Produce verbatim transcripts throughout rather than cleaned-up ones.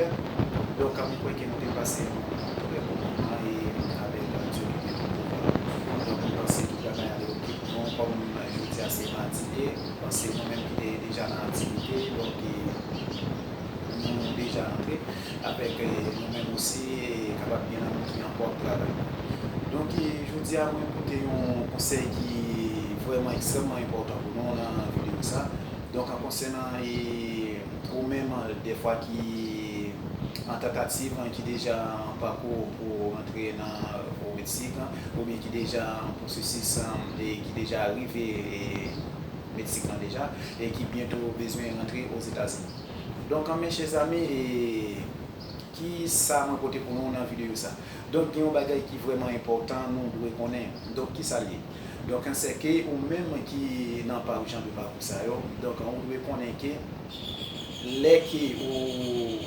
Donk, mwen kwè ke nou te pase yon trè bon moman e avèk Dieu ki te nan pouvwa. Donk, mwen panse tout bagay ale oke pou nou. Kòm jodi a se madi de, mwen panse nou menm ki te deja nan aktivite, donk, e, nou deja rantre avèk, e, nou menm osi, e, kapab gen nan moun ki ankò ap travay. Donk, e, jodi a, mwen pote yon konsèy ki vrèman ekstrèmman enpòtan pou nou nan videyo sa. Donk, an konsènan, e, ou menm, dèfwa ki an tantativ, ki deja an pakou pou rantre nan, o Meksik, oubyen ki deja an pwosesis, e ki deja rive, e, Meksik lan deja, e ki byento bezwen rantre Ozetazini. Donk, mes chers amis, e, ki sa mwen pote pou nou nan videyo sa? Donk, gen yon bagay ki vrèman enpòtan nou dwe konnen. Donk, ki sa l ye? Donk, se ke ou menm ki nan pa jan de pakou sa yo, donk, ou dwe konnen ke lè ke ou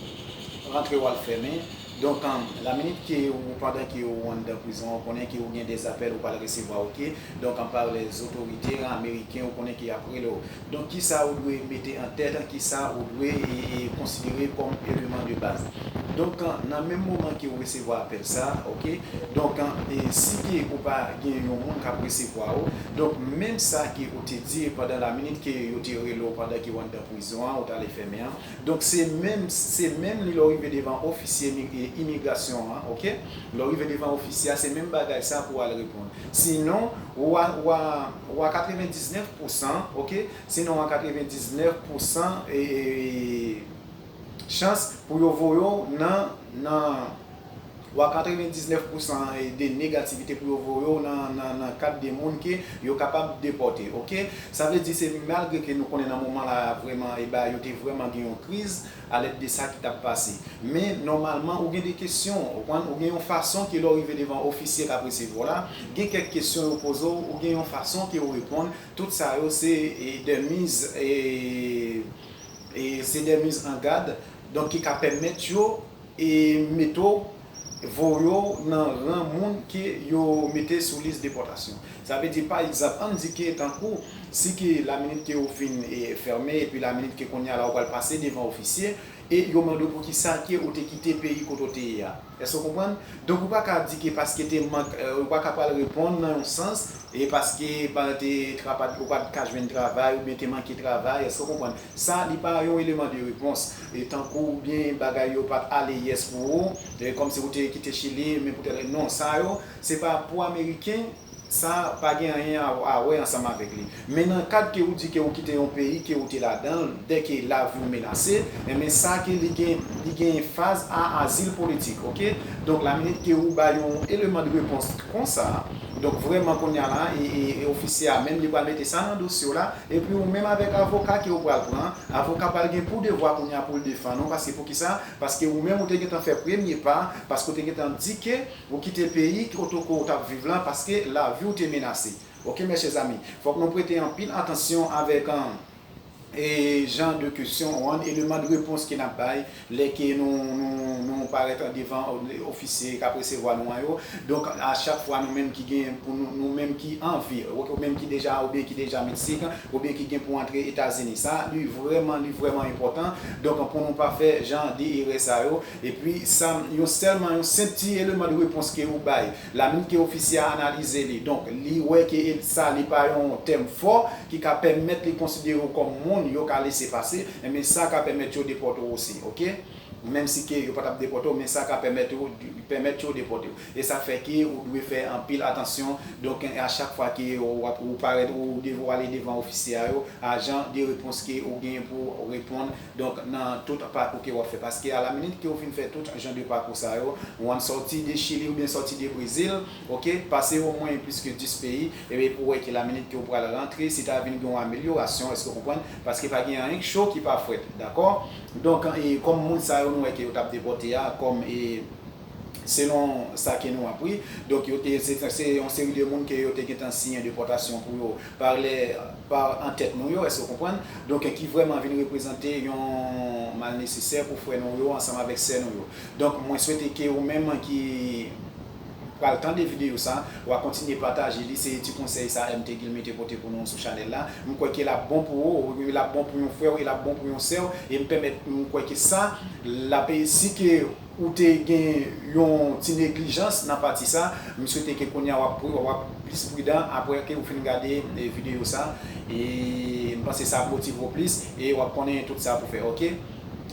rantre w al fèmen, donk, an, la minit ke ou, pandan ke ou anndan prizon, ou konnen ke ou gen de apèl ou pral resevwa, oke? Donk, an, pa lè zotorite ameriken, ou konnen ke y ap rele w. Donk, kisa ou dwe mete an tèt, kisa ou dwe, e, e, konsidere kòm eleman de baz? Donk, nan menm moman ke ou resevwa apèl sa, oke? Donk, e, si ke ou pa gen yon moun k ap resevwa ou, donk, menm sa ke ou te di pandan la minit ke yo te rele w pandan ke w anndan prizon an, ou t ale fèmen an, donk, se menm, se menm li lè w rive devan ofisye imi-, e, imigrasyon an, oke? Lè w rive devan ofisye a, se menm bagay sa pou w al reponn. Sinon, ou a, ou a, ou a katrevendiznèf pousan, oke? Sinon, ou a katrevendiznèf pousan, e, e, chans pou yo voye w nan, nan, ou a katrevendiznèf pousan de negativite pou yo voye w nan, nan, nan kad de moun ke yo kapab depòte, oke? Sa vle di se malgre ke nou konnen nan moman la vrèman, e ba, yo te vrèman gen yon kriz, alèd de sa ki t ap pase. Men, nòmalman, ou gen de kesyon, ou konprann, ou gen yon fason ke lè w rive devan ofisye k ap resevwa w la, gen kèk kesyon yo poze w, ou gen yon fason ke w reponn. Tout sa yo, se, e, de miz, e, e, se de miz an gad, donk, ki ka pèmèt yo, e, mete w, voye w nan ran moun ke yo mete sou lis depòtasyon. Sa vle di, pa egzanp, ann di ke tankou, si ke la minit ke ou fin, e, fèmen, epi la minit ke kounye a la ou pral pase devan ofisye, e yo mande w poukisa ke ou te kite peyi kote w te ye a. Èske w konprann? Donk, ou pa ka di ke paske te mank, e, ou pa ka pral reponn nan yon sans, e paske pa te trapa-, ou pa t ka jwenn travay, oubyen te manke travay, èske w konprann? Sa, li pa yon eleman de repons. E tankou oubyen bagay yo pa t ale yès pou ou, e kòmsi ou te kite Chili, men poutèt, non, sa yo, se pa pou Ameriken, sa pa gen anyen a, a wè ansanm avèk li. Men nan kad ke ou di ke ou kite yon peyi ke ou te ladan l, dèke lavi w menase, enben sa ke li gen, li gen faz a azil politik, oke? Donk, la minit ke ou bay yon eleman de repons konsa, donk, vrèman, kounye a la, e, e, e ofisye a menm, li pral mete sa nan dosye w la, epi ou menm avèk avoka ke ou pral pran, avoka pral gen pou devwa kounye a pou l defann ou, paske poukisa? Paske ou menm, ou te gentan fè premye pa, paske ou te gentan di ke ou kite peyi kote ke ou t ap viv lan, paske lavi w te menase. Oke, mes chers amis, fòk nou prete anpil atansyon avèk, an, e jan de kesyon, ou konprann, eleman de repons ke n ap bay lè ke nou, nou, nou parèt devan ofisye k ap resevwa nou an yo. Donk, a chak fwa nou menm ki gen pou nou, nou menm ki anvi, ou menm ki deja, oubyen ki deja Meksik, oubyen ki gen pou antre Etazini. Sa, li vrèman, li vrèman enpòtan. Donk, pou nou pa fè jan de erè sa yo. Epi, sa, yon sèlman, yon senp ti eleman de repons ke ou bay. La minit ke ofisye a analize li, donk, li wè ke sa, li pa yon tèm fò, ki ka pèmèt li konsidere w kòm moun yo ka lese pase, enben sa ka pèmèt yo depòte w osi, oke? Menm si ke yo pa t ap depòte w, men sa ka pèmèt yo, pèmèt yo depòte w. E sa fè ke ou dwe fè anpil atansyon. Donk, a chak fwa ke w ap, ou parèt, ou dev-, ou ale devan ofisye a yo, a jan de repons ke ou gen pou reponn, donk, nan tout pakou ke w ap fè. Paske a la minit ke ou fin fè tout jan de pakou sa yo, ou ann sòti de Chili oubyen sòti de Brezil, oke, pase omwen plis ke dis peyi, ebyen, pou wè ke la minit ke ou pral rantre, si ta vin gen yon amelyorasyon, èske w konprann? Paske pa gen anyen k cho ki pa frèt, dakò? Donk, e, kòm moun sa yo, nou wè ke yo t ap depòte a, kòm, e, selon sa ke nou apri, donk, yo te, se, se yon seri de moun ke yo te gentan siyen depòtasyon pou yo, pa lè, pa an tèt nou yo, èske w konprann? Donk, ki vrèman vin reprezante yon mal nesesè pou frè nou yo ansanm avèk sè nou yo. Donk, mwen swete ke ou menm ki pral tande videyo sa, w a kontinye pataje li. Se ti konsèy sa M T Guilmy te pote pou nou sou chanèl la. M kwè ke l ap bon pou ou, l ap bon pou yon frè w, e l ap bon pou yon sè w. E m pèmèt, m kwè ke sa, l ap, si ke ou te gen yon ti neglijans nan pati sa, m swete ke kounye a w ap pri-, w ap plis pridan apre ke ou fin gade, eh, videyo sa. E m panse sa ap motive w plis e w ap konnen tout sa pou fè, oke?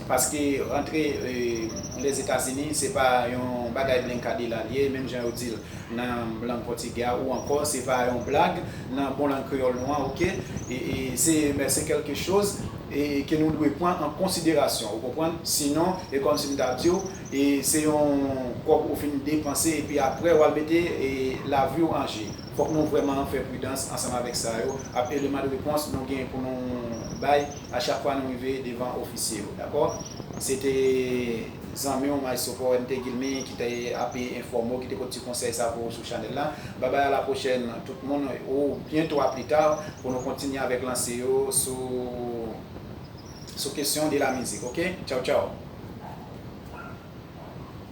Paske rantre, eh, Lèzetazini, se pa yon bagay blenka de la l ye, menm jan yo di l nan lang pòtigè a, ou ankò, se pa yon blag nan bon lang kreyòl nou an, oke? E, e se, men se kèlke choz, e, ke nou dwe pran an konsiderasyon, ou konprann? Sinon, e kòmsi m ta di w, e se yon kòb ou fin depanse, epi apre w al mete, e, lavi w an je. Fòk nou vrèman fè pridans ansanm avèk sa yo. Ap eleman de repons nou gen pou nou bay a chak fwa nou rive devan ofisye yo, dakò? Se te zanmi w, Maestro Paul M T Guilmy, ki te ap enfòme w, ki te pote ti konsèy sa pou ou sou chanèl la. Babay, a la pwochèn, tout moun, ou byento a pli ta, pou nou kontinye avèk lanse yo sou, sou kesyon de la mizik, oke? Tchaw, tchaw!